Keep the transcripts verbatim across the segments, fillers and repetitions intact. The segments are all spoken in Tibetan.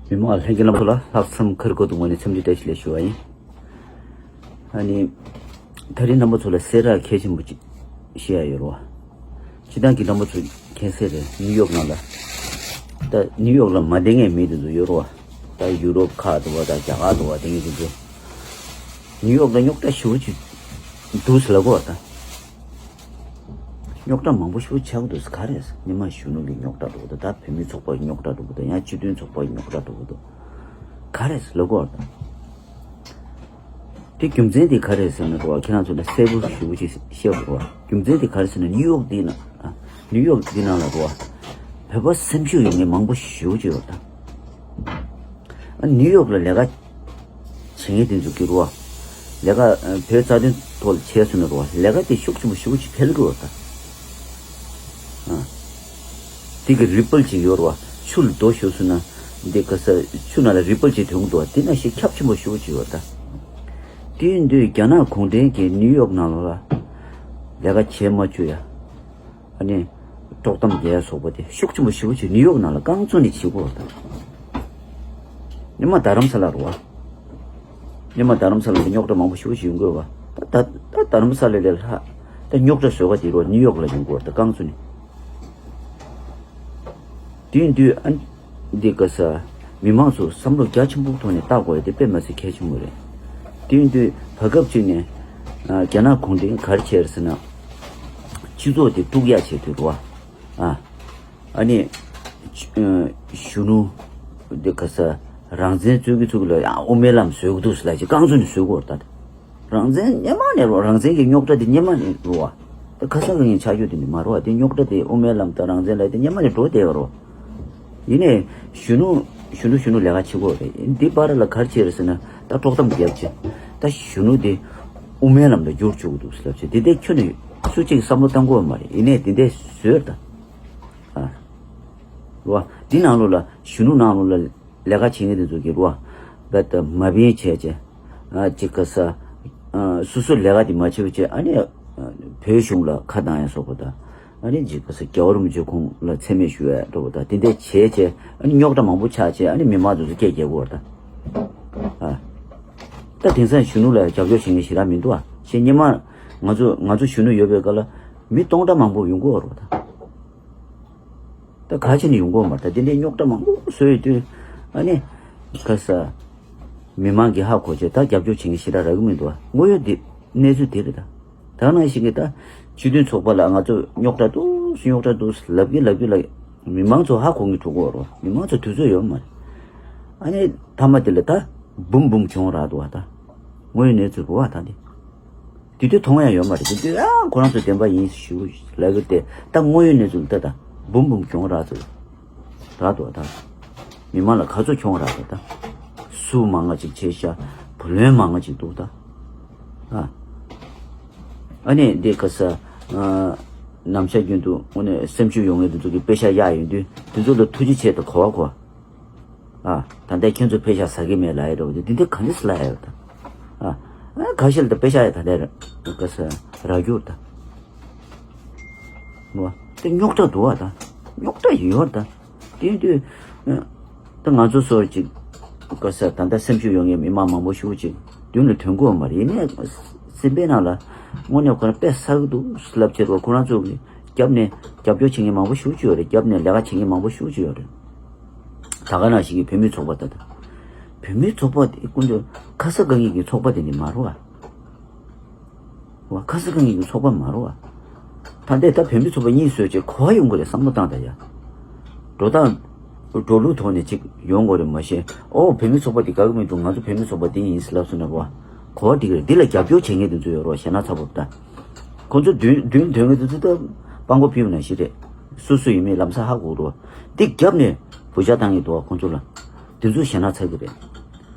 མི་མང་ལྷན་རྒྱས་རྣམ་པ་ལ་ལྷག་བསམ་ཁ་རི་ཁ་ཐུག་ངོས་ནས་འཚམས་འདྲི་བཀྲ་ཤིས་བདེ་ལེགས་ཞུ་བ་ཡིན། ཨ་ནི། ད་རིང་རྣམ་པ་ཚོ་ལ་གསལ་བསྒྲགས་གལ་ཆེན་པོ་ཅིག་བཤད་ཡ་ཡོད་རེད་བ། སྤྱིར་བཏང་གི་རྣམ་པ་ཚོ་མཁྱེན་གསལ་རེད། ནིའུ་ཡོག་ནང་ལ། ད་ནིའུ་ཡོག་ལ་མ་བསྡད་མཁན་མི་དེ་ཚོ་ཡོད་རེད་བ། ད་ཡུ་རོབ་ཁག་འདུག་བ། ད་རྒྱ་གར་འདུག་བ། དེ་ངས་དེ་ཚོ། ནིའུ་ཡོག་ལ་རྙོག་དྲ་ཞེ་པོ་ཅིག་འདུག་ཟེར་ལབ་གོ་བ་ད། རྙོག་དྲ་མང་པོ་ཞེ་པོ་ཆགས་འདུག་ཟེར། ག་རེ་ཟེར། མི་མང་གཞོན་ནུ་གི་རྙོག་དྲ་འདྲ་པོ་དང་། ད་བོད་མི་ཚོགས་པ་གི་རྙོག་དྲ་འདྲ་པོ་དང་། ཡང་སྤྱི་མཐུན་ཚོགས་པ་གི་རྙོག་དྲ་འདྲ་པོ་དང་། ག་རེ་ཟེར་ལབ་གོ་བ་ད། དེ་རྒྱུ་མཚན་དེ་ག་རེ་ཟེར་ན་རེད་བ། ཁྱེད་རང་ཚོ་ལ་གསལ་པོ་ཞེ་པོ་ཅིག་བཤད་དགོས་བ། རྒྱུ་མཚན་དེ་ག་རེ་ཟེར་ན། ནིའུ་ཡོག་འདི་ན། ཨ། ནིའུ་ཡོག་འདི་ནང་ལ་རེད་བ། བོད་པ་སེམས་ཤུགས་ཡོད་མཁན་མང་པོ་ཞེ་པོ་ཅིག་ཡོད་ད། ཨ། ནིའུ་ཡོག་ལ་ལས་ཀ་བྱེད་མཁན་དེ་ཚོ་གི་རེད་བ། ལས་ཀ་ཨ་བོད་རྩ་དོན་ཐོག་ལ་བྱས་སོང་ན་རེད་བ། ལས་ཀ་དེ་ཤུགས་ཆེན་པོ་ཞེ་པོ་ཅིག་འཕེལ་གི་ཡོད་ད། ཨ། དེ་གི་རི་པལ་ཅིག་ཡོད་རེད་བ། ཆུ་ལ་རྡོ་གཞུས་སོང་ན། འདི་ག་ས་ཆུ་ནང་ལ་རི་པལ་ཅིག་ཐོན་གི་འདུག་བ། དེ་ནང་བཞིན་ཁྱབ་ཆེན་པོ་ཞེ་པོ་ཅིག་ཡོད་ད། དེ་ཡིན་དུས་རྒྱ་ནག་གུང་ཁྲན་གྱིས་ནིའུ་ཡོག་ནང་ལ་ལས་ཀ་བྱེད་མ་བཅུག་ཡ། ཨ་ནི། དཀྲོག་གཏམ་རྒྱག་ཡ་སོགས་པ་དེ་ཤུགས་ཆེན་པོ་ཞེ་པོ་ཅིག་ནིའུ་ཡོག་ནང་ལ་རྐང་བཙུགས་ནས་བྱེད་ཀྱི་ཡོད་ད། སྔོན་མ་རྡ་རམ་ས་ལ་རེད་བ། སྔོན་མ་རྡ་རམ་ས་ལ་ལ་རྙོག་དྲ་མང་པོ་ཞེ་པོ་ཞིག་ཡོང་གི་ཡོད་བ། ད་ད་ད་རྡ་རམ་ས་ལ་ལས་ལྷག་ད་རྙོག་དྲ་བཟོ་ག་དེ་རུ་ནིའུ་ཡོག་ལ་ཡོང་གི་ཡོད་ད། རྐང་བཙུགས་ནས། དེ་ཡིན་དུས་ཨ། འདི་ག་ས། མི་མང་ཚོ་བསམ་བློ་རྒྱ་ཆེན་པོ་ཐོག་ནས་བཏང་དགོས་ཡ་དེ་དཔེ་མི་སྲིད་གལ་ཆེན་པོ་རེད། དེ་ཡིན་དུས་བར་སྐབས་ཅིག་ནས། ཨ། རྒྱ་ནག་གུང་ཁྲན་ག་རེ་བྱས་རེད་ཟེར་ན། སྤྱི་ཚོགས་དེ་དཀྲུག་ཡ་བྱས་དུས་རེད་བ། ཨ། ཨ་ནི། ཨ། གཞོན་ནུ། འདི་ག་ས། རང་བཙན་རྩོད་ཀྱི་རྩོད་ཀྱི་ལ་ཡང་དབུ་མའི་ལམ་བཟོས་ཀྱི་འདུག་ཟེར་ལབ་ཅིག་རྐང་བཙུགས་ནས་བཟོས་ཀྱི་ཡོད་ད། རང་བཙན་སྔོན་མ་ནས་རོ། རང་བཙན་གྱི་རྙོག་དྲ་དེ་སྔོན་མ་ནས་རོ་བ། ད་ཁ་སང་གི་ངས་ཆ་རྒྱུས་དེ་ནི་མ་རོ་བ། དེ་རྙོག་དྲ་དེ་དབུ་མའི་ལམ་དང་རང་བཙན་ལབ་དེ་སྔོན་མ་ནས་འགྲོ་བསྡད་ཡོད་རོ། ཡིན་ནའི་གཞོན་ནུ་གཞོན་ནུ་གཞོན་ནུ་ལས་ཀ་བྱེད་དགོས་རེད། འདི་བར་ལ་ག་རེ་བྱས་རེད་ཟེར་ན། ད་དཀྲོག་གཏམ་རྒྱབ་བྱས། ད་གཞོན་ནུ་དེ་དབུ་མའི་ལམ་ལ་བསྒྱུར་བཅུག་གི་འདུག་ཟེར་ལབ་བྱས། དེ་འདྲའི་ཁྱོན་ནས་སུ་གཅིག་བསམ་བློ་བཏང་དགོས་པ་མ་རེད། ཡིན་ནའི་དེ་འདྲའི་བཟོས་རེད་ད། ཨ། རོ་བ། འདི་ནང་ལོགས་ལ་གཞོན་ནུ་ནང་ལོགས་ལ། ལས་ཀ་བྱེད་མཁན་དེ་ཚོ་གིས་རོ། རྦད་དེ་མ་བིན་བྱས་བྱས། ཨ། ཅིག་ག་ས། ཨ། སོ་སོ་ལས་ཀ་དེ་མ་བྱེད་པ་བྱས། ཨ་ནི། ཨ། བོད་གཞུང་ལ་ཁ་གཏོང་ཡ་སོགས་པ་དང་། ཨ་ནི་ཅིག་ག་ས་རྒྱལ་བ་རིན་པོ་ཆེ་ཁོང་ལ་མཚན་སྨད་ཞུ་ཡ་འདྲ་པོ་དང་། དེ་འདྲ་བྱས་བྱས། ཨ་ནི་རྙོག་དྲ་མང་པོ་ཆགས་བྱས། ཨ་ནི་མི་མང་ཚོ་ཚོ་སྐད་རྒྱག་གི་ཡོད་རེད་ད། ཨ། ད་དེང་སང་གཞོན་ནུ་ལ་རྒྱབ་སྐྱོར་བྱེད་མཁན་ཞེ་དྲག་མི་འདུག་ཨ། ཞེས་སྔོན་མ་ང་ཚོ་ང་ཚོ་གཞོན་ནུ་ཡོད་པའི་སྐབས་ལ་མི་སྟོང་ཕྲག་མང་པོ་ཡོང་གི་ཡོད་རེད་ད། ད་ག་བྱས་ནས་ཡོང་གི་ཡོད་མ་རེད། ད་དེ་འདྲའི་རྙོག་དྲ་མང་པོ་བཟོས་ཡོད་དུས། ཨ་ནི། ག་ས། མི་མང་གིས་ཧ་གོ་བྱས། ད་རྒྱབ་སྐྱོར་བྱེད་མཁན་ཞེ་དྲག་རག་གི་མི་འདུག་ཨ། དངོས་ཡོད་དེ་གནས་ཚུལ་དེ་རེད་ད། ད་ནང་བཞིན་གྱི་ད་སྤྱི་མཐུན་ཚོགས་པ་ལ་ང་ཚོ་རྙོག་དྲ་འདུག་རྙོག་དྲ་འདུག་ལབ་ཀྱི་ལབ་ཀྱི་ལབ། མི་མང་ཚོ་ཧ་གོ་མཁན་འགྲོ་གི་ཡོད་རེད། མི་མང་ཚོ་དུས་ཚོད་ཡོད་མ་རེད། ཨ་ནི་མཐའ་མ་དེ་ལ་ད་འབུམ་འབུམ་གྱོང་རག་འདུག་ཨ། ད་དངོས་ཡོད་གནས་ཚུལ་རེད་བ་ད་འདི། དེ་དུས་མཐོང་ཡ་ཡོད་མ་རེད། དེ་དུས་ཨ་ཁོ་རང་ཚོ་བདེན་པ་ཡིན་ཞུ་ལབ་ཀྱི་རེད་དེ། ད་དངོས་ཡོད་གནས་ཚུལ་ད་ད་འབུམ་འབུམ་གྱོང་རག་ཚུལ་རག་འདུག་ད། མི་མང་ལ་ག་ཚོད་གྱོང་རག་འདུག་ད། སུ་མང་ང་ཅིག་བྱས་ཤག་བུ་ལོན་མང་ང་ཅིག་འདུག་ད། ཨ། ཨ་ནི་འདི་ག་ས། ཨ། ནམ་ཞག་རྒྱུན་དུ་དངོས་གནས་སེམས་ཤུགས་ཡོད་མཁན་དེ་ཚོ་གིས་པེ་ཤག་གཡར་ཡོང་དུས། དེ་ཚོ་ལ་ཐུགས་རྗེ་ཆེ་དང་གོ་བ་གོ། ཨ། ད་ལྟ་ཁྱེད་ཚོ་པེ་ཤག་ཟ་གི་མེད་ལབ་ཡ་འདྲ་པོ་དེ། འདི་འདྲ་ག་འདྲ་སེ་ལབ་ཡ་ཡོད་ད། ཨ། ཨ། ཁ་ཤས་ལ་ད་པེ་ཤག་ཡ་ད་ལྟ་ག་ས་རག་གི་ཡོད་ད། ནོ། དེ་རྙོག་དྲ་འདུག་བ་ད། རྙོག་དྲ་ཡོད་ད། དེ་ཡིན་དུས། ཨ། ད་ང་ཚོ་སོགས་ཅིག་ག་ས། ད་ལྟ་སེམས་ཤུགས་ཡོད་མཁན་མི་མང་མང་པོ་ཞེ་པོ་ཅིག་མདུན་ལ་ཐོན་གྱི་ཡོད་མ་རེད། ཡིན་ནའི་སེམས་པའི་ནང་ལ་དངོས་གནས་ཁོ་རང་དཔེ་བསགས་ཀྱི་འདུག་ལབ་བྱས་རོ། ཁོ་རང་ཚོ་གི་རྒྱབ་ནས་རྒྱབ་སྐྱོར་བྱེད་མཁན་མང་པོ་ཞེ་པོ་ཅིག་ཡོད་རེད། རྒྱབ་ནས་ལས་ཀ་བྱེད་མཁན་མང་པོ་ཞེ་པོ་ཅིག་ཡོད་རེད། ད་ག་ནང་བཞིན་གྱི་བོད་མིའི་ཚོགས་པ་ད་ད། བོད་མིའི་ཚོགས་པ་དེ་ཀུན་ཏུ་ཁ་ས་ག་ངེས་ཀྱི་ཚོགས་པ་དེ་ནི་མ་རེད་བ། བ། ཁ་ས་ག་ངེས་ཀྱི་ཚོགས་པ་མ་རེད་བ། ད་ལྟའི་ད་བོད་མིའི་ཚོགས་པ་གཉིས་བཟོས་བྱས་གོ་བ་ཡོང་དགོས་རེད། བསམ་བློ་བཏང་ད་ཡ། འགྲོ་སྟངས་འགྲོ་ལུགས་ཐོག་ནས་ཅིག་ཡོང་དགོས་རེད། མ་གཞི་ཨོ་བོད་མིའི་ཚོགས་པ་དེ་དགའ་གི་མི་འདུག་ང་ཚོ་བོད་མིའི་ཚོགས་པ་དེ་ཡིན་ཟེར་ལབ་སོང་ན་རེད་བ། གོ་བ་འགྲིག་གི་རེད། འདི་ལ་རྒྱབ་སྐྱོར་བྱེད་མཁན་དེ་ཚོ་ཡོད་རེད་བ། ཞེ་ན་ཚ་པོ་ད། ཁོང་ཚོ་མདུན་མདུན་ཐོན་མཁན་དེ་ཚོ་ད་དཔང་པོ་ཕུལ་བ་ནང་བཞིན་རེད། སུ་སུ་ཡིན་མིན་ལམ་སང་ཧ་གོ་འདུག་འདི་རྒྱབ་ནས་བུ་ཆ་བཏང་གི་འདུག་ཁོང་ཚོ་ལ། དེ་ཚོ་ཞེ་ན་ཚ་གི་རེད།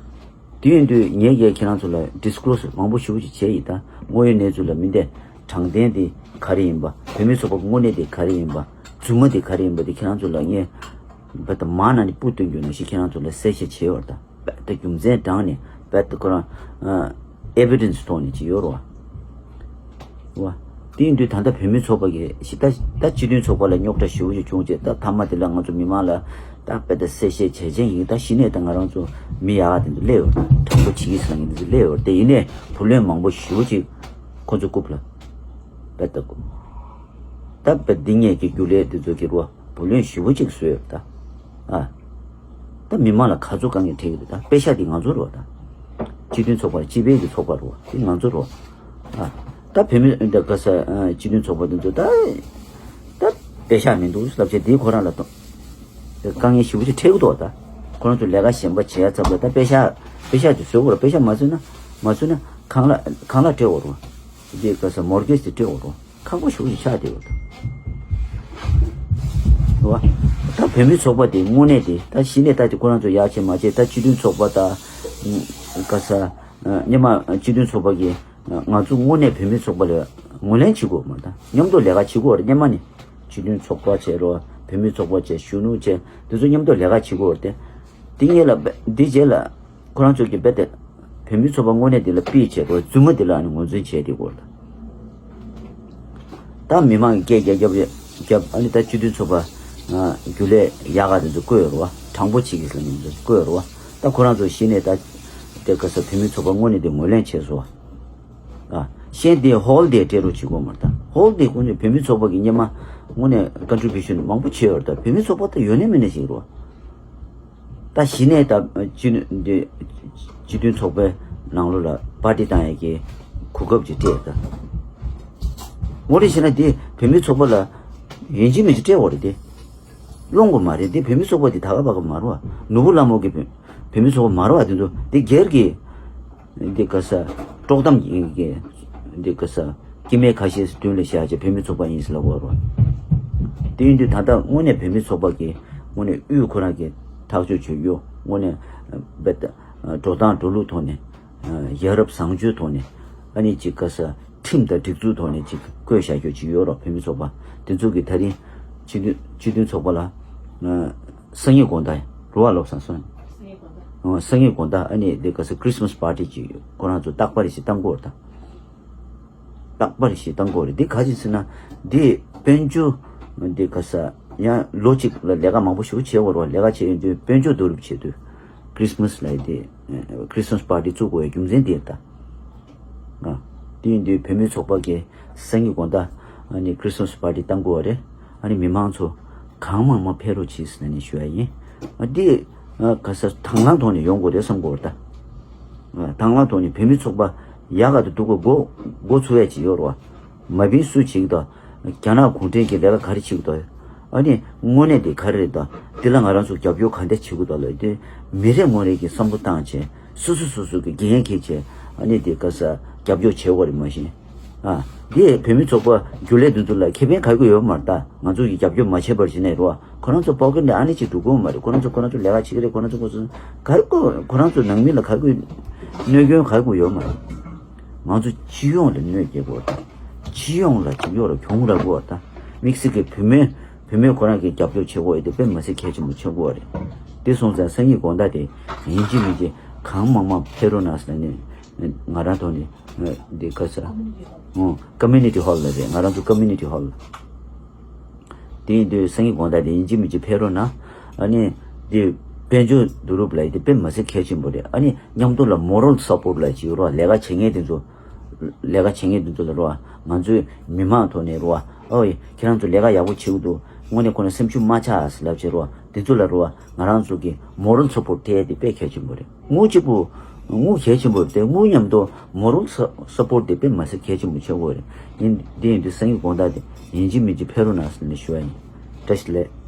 དེ་ཡིན་དུས་ངས་ཀྱིས་ཁྱེད་རང་ཚོ་ལ་ཌིས་ཀློ་སི་མང་པོ་ཞེ་པོ་ཅིག་བྱས་ཡིན། ད་དངོས་ཡོད་གནས་ཚུལ་ལ་མི་འདི་དྲང་བདེན་དེ་ག་རེ་ཡིན་པ། བོད་མི་ཚོགས་པ་གི་དངོས་གནས་དེ་ག་རེ་ཡིན་པ། རྫུན་མ་དེ་ག་རེ་ཡིན་པ་དེ་ཁྱེད་རང་ཚོ་ལ་ངས་རྦད་དེ་མར་ནང་ནས་སྤུ་སྟོན་རྒྱུ་ནང་བཞིན་ཁྱེད་རང་ཚོ་ལ་གསལ་བཤད་བྱས་ཡོད་རེད། ད་རྦད་དེ་རྒྱུ་མཚན་དྲངས་ནས་རྦད་དེ་ཁོ་རང་ཨེ་བི་ཌེན་སི་ཐོག་ནས་ཅིག་ཡོད་རེད་བ། བ། དེ་ཡིན་དུས་ད་ལྟ་བོད་མི་ཚོགས་པ་གི་ཞི་ད་ད་སྤྱི་མཐུན་ཚོགས་པ་ལ་རྙོག་དྲ་ཞེ་པོ་ཅིག་བྱུང་རྗེས། ད་མཐའ་མ་དེ་ལ་ང་ཚོ་མི་མང་ལ་ ད་དཔེ་ད་གསལ་བཤད་བྱས་ཅན་ཡིན། ད་གཞི་ནས་ད་ང་རང་ཚོ་མི་ཡག་ག་དེ་ཚོ་སླེབས་ཡོད། དྲང་པོ་བྱེད་ཀྱི་ཟེར་མཁན་དེ་ཚོ་སླེབས་ཡོད། དེ་ཡིན་ནས་བུ་ལོན་མང་པོ་ཞེ་པོ་ཅིག་ཁོ་ཚོ་རྐུབ་ལ་དཔེ་ད་རྐུབ། ད་དཔེ་འདི་ངེད་ཀྱི་རྒྱུན་ལས་དེ་ཚོ་གི་རོ་བུ་ལོན་ཞེ་པོ་ཅིག་བཟོས་ཡོད་ད། ཨ། ད་མི་མང་ལ་ག་ཚོད་དཀའ་ངལ་འཕྲད་ཀྱི་འདུག་ད་པེ་ཤག་དེ་ང་ཚོ་རེད་བ་ད། སྤྱི་མཐུན་ཚོགས་པ་སྤྱི་པའི་གི་ཚོགས་པ་རེད་བ་དེ་ང་ཚོ་རེད་བ། ཨ། ད་བོད་མི་འདི་ག་ས་ཨ་སྤྱི་མཐུན་ཚོགས་པ་དེ་ཚོ་ད་ད་པེ་ཤག་མི་འདུག་ལབ་བྱས་དེ་ཁོ་རང་ལ་གཏོང་དཀའ་ངལ་ཞེ་པོ་ཅིག་འཕྲད་ཀྱི་འདུག་ད་ཁོ་རང་ཚོ་ལས་ཀ་གཞན་པ་བྱེད་ཡ་ཚབ་ལ་ད་པེ་ཤག་པེ་ཤག་དེ་བཟོ་དགོས་རེད། པེ་ཤག་མ་བཟོས་ན་མ་བཟོས་ན་ཁང་གླ་ཁང་གླ་སྤྲད་དགོས་རེད་བ། དེ་ག་ས་མོར་གེཇ་དེ་སྤྲད་དགོས་རེད་བ། ཁག་པོ་ཞེ་པོ་ཞིག་ཆགས་བསྡད་ཡོད་ད། རེད་བ། ད་བོད་མི་ཚོགས་པ་དེ་དངོས་གནས་དེ་ད་གཞི་ནས་ད་དེ་ཁོ་རང་ཚོ་ཡག་བྱེད་མ་བྱེད་ད་སྤྱི་མཐུན་ཚོགས་པ་ད་ག་ས་སྔོན་མ་སྤྱི་མཐུན་ཚོགས་པ་གིས་ང་ཚོ་དངོས་གནས་བོད་མི་ཚོགས་པ་ལ་ངོས་ལེན་བྱེད་དགོས་མ་ད་མཉམ་དུ་ལས་ཀ་བྱེད་དགོས་རེད། སྔོན་མ་ནས་སྤྱི་མཐུན་ཚོགས་པ་བྱས་རོགས་བོད་མི་ཚོགས་པ་བྱས་གཞོན་ནུ་བྱས་དེ་ཚོ་མཉམ་དུ་ལས་ཀ་བྱེད་དགོས་རེད་དེ། དེ་ངེད་ལ་འདི་རྗེས་ལ། ཁོ་རང་ཚོ་གིས་རྦད་དེ་བོད་མི་ཚོགས་པ་དངོས་གནས་དེ་ལ་ཕུད་བྱས་རོགས་རྫུན་མ་དེ་ལ་ཨ་ནི་ངོས་འཛིན་བྱས་དེ་སྐོར་ལ། ད་མི་མང་གི་སྐད་རྒྱབ་རྒྱབ་རྒྱབ་ཨ་ནི་ད་སྤྱི་མཐུན་ཚོགས་པ་རྒྱུན་ལས་ཡག་ག་དེ་ཚོ་བསྐོས་ཡོད་རེད་བ། དྲང་པོ་བྱེད་ཀྱི་ཟེར་ནས་ཚོ་བསྐོས་ཡོད་རེད་བ། ད་ཁོ་རང་ཚོ་གཞི་ནས་ད་དེ་ག་ས་བོད་མི་ཚོགས་པ་དངོས་གནས་དེ་ངོས་ལེན་བྱས་སོང་བ། ཨ་གཞན་དེ་ཧོལ་དེ་སྤྲད་རོགས་བྱེད་དགོས་མ་རེད། ད་ཧོལ་དེ་ཁོ་ཚོས་བོད་མི་ཚོགས་པ་གི་སྔོན་མ་དངོས་གནས་ཀོན་ཊི་བྷིའུ་ཤན་མང་པོ་བྱས་ཡོད་རེད། ད་བོད་མི་ཚོགས་པ་ད་ཡོད་ནས་མེད་ནས་ཞིག་རེད་བ། ད་གཞི་ནས་ད་སྤྱི་འདི་སྤྱི་མཐུན་ཚོགས་པའི་ནང་ལོགས་ལ་པར་ཊི་བཏང་ཡས་ཀྱི་གོ་སྐབས་ཅིག་སྤྲད་ད། ངོ་རེ་བྱས་ན་འདི་བོད་མི་ཚོགས་པ་ལ་ཡིན་གཅིག་མིན་གཅིག་སྤྲད་འོ་རེད་དེ། སློང་དགོས་མ་རེད། འདི་བོད་མི་ཚོགས་པ་འདི་ད་ག་བ་ག་མ་རེད་བ། ནོར་བུ་བླ་མ་གི་བོད་བོད་མི་ཚོགས་པ་མ་རེད་བ། དེ་ཚོ་འདི་སྒེར་གྱི་འདི་ག་ས་དཀྲོག་གཏམ་གྱི་འདི་ག་ས་སྐྱེ་དམན་ཁ་ཤས་སུ་མདུན་ལ་བཞག་བྱས་བོད་མི་ཚོགས་པ་ཡིན་ཟེར་ལབ་དགོས་རེད་བ། དེ་ཡིན་དུས་ད་ལྟ་དངོས་གནས་བོད་མི་ཚོགས་པ་གི་དངོས་གནས་དབུས་ཁོ་རང་གི་ཐག་གཅོད་བྱེད་རྒྱུ་དངོས་གནས་རྦད་དེ་འགྲོ་སྟངས་འགྲོ་ལུགས་ཐོག་ནས་ཡ་རབས་བཟང་སྤྱོད་ཐོག་ནས་ཨ་ནི་ཅིག་ག་ས་ཁྲིམས་དང་སྒྲིག་འཛུགས་ཐོག་ནས་ཅིག་བཀོད་བཞག་རྒྱུ་ཅིག་ཡོད་རེད། བོད་མི་ཚོགས་པ་དེ་ཚོ་གི་ད་རིང་སྤྱི་འཐུས་སྤྱི་འཐུས་ཚོགས་པ་ལ་སང་ཉིན་དགོང་དག་རུ་བ་ལོབ་སང་སོང་། སང་ཉིན་དགོང་དག་ཨ་ནི་དེ་ག་ས་ཁྲིས་མས་པར་ཊི་ཅིག་ཁོ་རང་ཚོ་རྟག་པར་ཞིག་བཏང་དགོས་རེད་ད། རྟག་པར་ཞིག་བཏང་དགོས་རེད། འདི་ག་ཅི་ཟེར་ན་འདི་དཔལ་འབྱོར་འདི་ག་ས་ཡང་ལོ་གཅིག་ལ་ལས་ཀ་མང་པོ་ཞིག་བྱེད་དགོས་རེད་བ། ལས་ཀ་བྱེད་ཡོང་དུས་དཔལ་འབྱོར་བསྡུ་རུབ་བྱེད་དུས་ཁྲིས་མས་ལ་དེ་ཁྲིས་མས་པར་ཊི་བཙུགས་དགོས་པའི་རྒྱུ་མཚན་དེ་རེད་ད། ཨ། དེ་ཡིན་དུས་བོད་མི་ཚོགས་པ་གིས་སང་ཉིན་དགོང་དག་ཨ་ནི་ཁྲིས་མས་པར་ཊི་བཏང་དགོས་པ་རེད། ཨ་ནི་མི་མང་ཚོ་གང་མང་མང་ཕེབས་རོགས་གྱིས་ཟེར་ནས་ཞུ་ཡ་ཡིན། ཨ་འདི་ཨ་ག་ས་དང་བླངས་ཐོག་ནས་ཡོང་དགོས་རེད་བསམ་དགོས་རེད་ད། ཨ་དང་བླངས་ཐོག་ནས་བོད་མི་ཚོགས་པ་ཡག་ག་དུ་འདུག་གོ་མགོ་མགོ་ཚོས་ཡ་ཅིག་ཡོད་རེད་བ། མ་བིན་སུ་བྱེད་ཀྱི་འདུག་རྒྱ་ནག་གུང་ཁྲན་གྱི་ལས་ཀ་ག་རེ་བྱེད་ཀྱི་འདུག་ཨ་ནི་དངོས་གནས་དེ་ག་རེ་རེད་ད། འདི་ལ་ང་རང་ཚོ་རྒྱབ་སྐྱོར་ག་འདྲ་བྱེད་དགོས་འདུག་ལབ་དུས་མི་རེ་ངོ་རེ་གིས་བསམ་བློ་བཏང་བྱས་སོ་སོ་སོ་སོ་གི་འགན་འཁྱེར་བྱས་ཨ་ནི་དེ་ག་ས་རྒྱབ་སྐྱོར་བྱེད་དགོས་རེད། མ་གཞི་ཨ་འདི་བོད་མི་ཚོགས་པ་རྒྱུན་ལས་དེ་ཚོ་ལ་ཁེ་ཕན་ག་གི་ཡོད་མ་རེད་ད། ང་ཚོ་གིས་རྒྱབ་སྐྱོར་མ་བྱས་པར་བྱས་ནས་རོ་ཁོ་རང་ཚོ་པོ་ཀེ་ཊི་ནས་ཨ་ནི་ཅིག་འགྲོ་གི་ཡོད་མ་རེད། ཁོ་རང་ཚོ་ཁོ་རང་ཚོ་ལས་ཀ་བྱེད་ཀྱི་རེད། ཁོ་རང་ཚོ་ཁོ་རང་ཚོ་ག་རེ་དགོས་ཁོ་རང་ཚོ་ནང་མི་ལ་ག་རེ་དགོས་གནོད་སྐྱོན་ག་རེ་དགོས་ཡོད་མ་རེད། ང་ཚོ་སྤྱི་ཡོངས་ལ་གནོད་སྐྱེལ་དགོས་ད། སྤྱི་ཡོངས་ལ་སྤྱི་ཡོངས་ལ་གྱོང་རག་དགོས་ད། དམིགས་བསལ་གྱི་བུད་མེད་བུད་མེད་ཁོ་རང་གིས་རྒྱབ་སྐྱོར་བྱེད་དགོས་ཡོད་དེ་དཔེ་མི་སྲིད་གལ་ཆེན་པོ་ཆགས་ཀྱི་ཡོད་རེད། དེ་སོང་ཙང་སང་ཉིན་དགོང་དག་དེ་ཡིན་གཅིག་མིན་གཅིག་གང་མང་མང་ཕེབས་རོགས་གནང་ཟེར་ནས་ང་རང་ཐོག་ནས་འདི་ག་ས་ཨོ་ཀོ་མུ་ནི་ཊི་ཧོལ་ལ་རེད། ང་རང་ཚོ་ཀོ་མུ་ནི་ཊི་ཧོལ་ལ། དེ་ཡིན་དུས་སང་ཉིན་དགོང་དག་དེ་ཡིན་གཅིག་མིན་གཅིག་ཕེབས་རོགས་གནང་། ཨ་ནི་དེ་དཔལ་འབྱོར་བསྡུ་རུབ་ལ་ཡིན་དེ་དཔེ་མི་སྲིད་གལ་ཆེན་པོ་རེད། ཨ་ནི་མཉམ་དུ་ལ་མོ་རལ་སབ་པོར་ཊི་ལ་ཅིག་རོ་ལས་ཀ་བྱེད་མཁན་དེ་ཚོ་ལས་ཀ་བྱེད་མཁན་དེ་ཚོ་ལ་རོ་ང་ཚོའི་མི་མང་ཐོག་ནས་རོ་ཨོ་ཡེ་ཁྱེད་རང་ཚོ་ལས་ཀ་ཡག་པོ་བྱེད་ཀྱི་འདུག་དངོས་གནས་ཁོ་ན་སེམས་ཤུགས་མ་ཆག་ཟེར་ལབ་བྱས་རོ་དེ་ཚོ་ལ་རོ་ང་རང་ཚོ་གི་མོ་རལ་སབ་པོར་ཊི་སྤྲད་ཡ་དེ་དཔེ་གལ་ཆེན་པོ་རེད། དངུལ་གཅིག་པུ་དངུལ་གལ་ཆེན་པོ་རེད་དེ་དངུལ་མཉམ་དུ་མོ་རལ་སབ་པོར་ཊི་དེ་དཔེ་མི་སྲིད་གལ་ཆེན་པོ་ཆགས་ཀྱི་ཡོད་རེད། ཡིན་དེ་ཡིན་དུས་སང་ཉིན་དགོང་དག་དེ་ཡིན་གཅིག་མིན་གཅིག་ཕེབས་རོགས་གནང་ཟེར་ནས་ཞུ་བ་ཡིན། བཀྲ་ཤིས་བདེ་ལེགས།